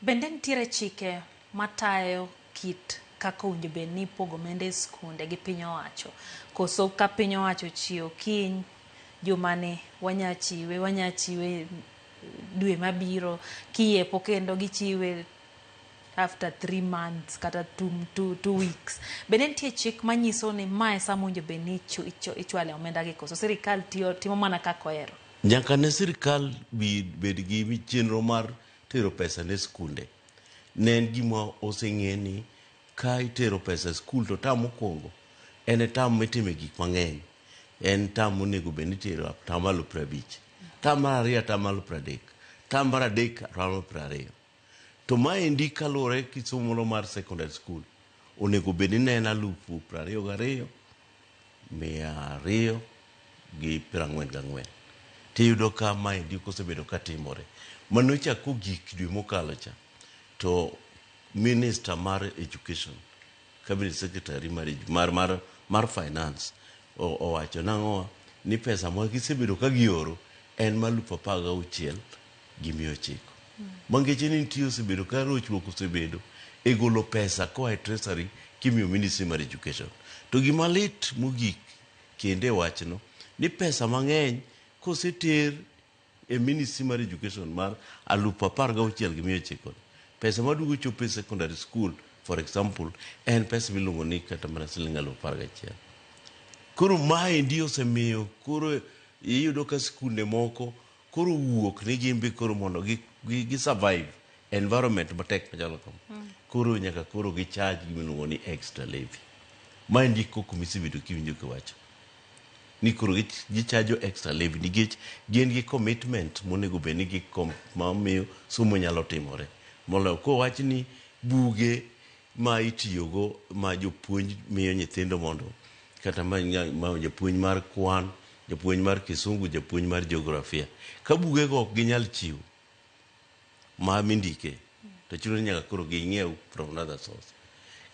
Bende nitiere chike matayo kit kaka owinjo bed ni ipogo omenda e skunde gi piny owacho? Koso ka piny owacho ochiewo kiny jumani wanya chiwe, wanya chiwe dwe mabiro, kiyepo kendo gichiwe after 3 months kata 2 weeks. Bende nitie chik manyiso ni mae sama owinjo bed ni ichwale omenda gi, koso sirikal tiyo timo mana kaka ohero? Nyaka ne sirikal bed gi chenro mar tero pesa ne skunde, ne en gima oseng'e ni ka itero pesa e skul to term mokwongo en e term mitime gik mang'eny. En term monego bed ni itero 50%, term mar ariyo 30%, term mar adek 20%. To maendi kaluwore gi somo moro mar secondary school onego bed ni ne en 22,244. Tiyudo ka maendi kosebedo ka timore. Manocha kogik dwe mokalo cha to minister mar education, cabinet secretary mar finance owacho nang'owa ni pesa ma gisebedo ka gioro en ma 16,900. Mangeche ni nitie osebedo ka rochruok osebedo e golo pesa koa e treasury kimiyo ministry mar education. To gima lit mogik kendo e wachno ni pesa mang'eny koseter e ministry mar education mar 16,900, pesa maduogo chopo e secondary school, for example, en pesa miluongo ni kata mana siling 11,000. Koro maendi osemiyo koro iyudo ka skunde moko koro wuok ni gin be koro mondo gi survive environment matek machalo kama, koro nyaka koro gi charge gimiluongo ni extra levy. Maendi koko misebedo kiwinjo kiwacho ni koro gichajo extra levy nikech gin gi commitment monego bed ni gi mamiyo somo nyalo timore moloyo kowach ni buge ma itiyogo ma jopuonj miyo nyithindo mondo kata ma japuonj mar kwan, japuonj mar kisungu, japuonj mar geografia, ka bugego ok ginyal chiwo ma mindike to chuno ni nyaka koro ging'iew from another source.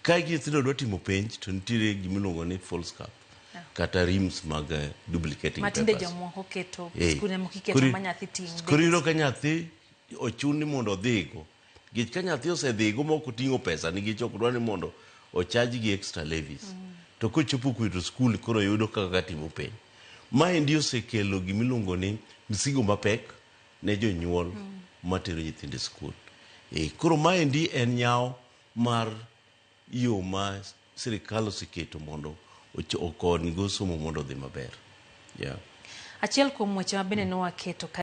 Ka nyithindo dwa timo penj to nitiere gimiluongo ni foolscap kata reams mag duplicating Matinde papers. Jomoko keto Eh. skunde moko iketo ma nyathi ting' Koro iyudo ka nyathi ochun ni mondo odhigo, nikech ka nyathi osedhigo ma ok oting'o pesa nikech ok dwa ni mondo ocharge gi extra levies, to kochopo kwe to skul koro yudo kaka timo penj. Maendi osekelo gimiluongo ni msigo mapek ne jonyuol matero nyithindo e skul. Koro maendi en nyawo mar yo ma sirikal oseketo mondo okonygo somo mondo odhi maber, yeah. Achiel kuom weche ma bende ne waketo ka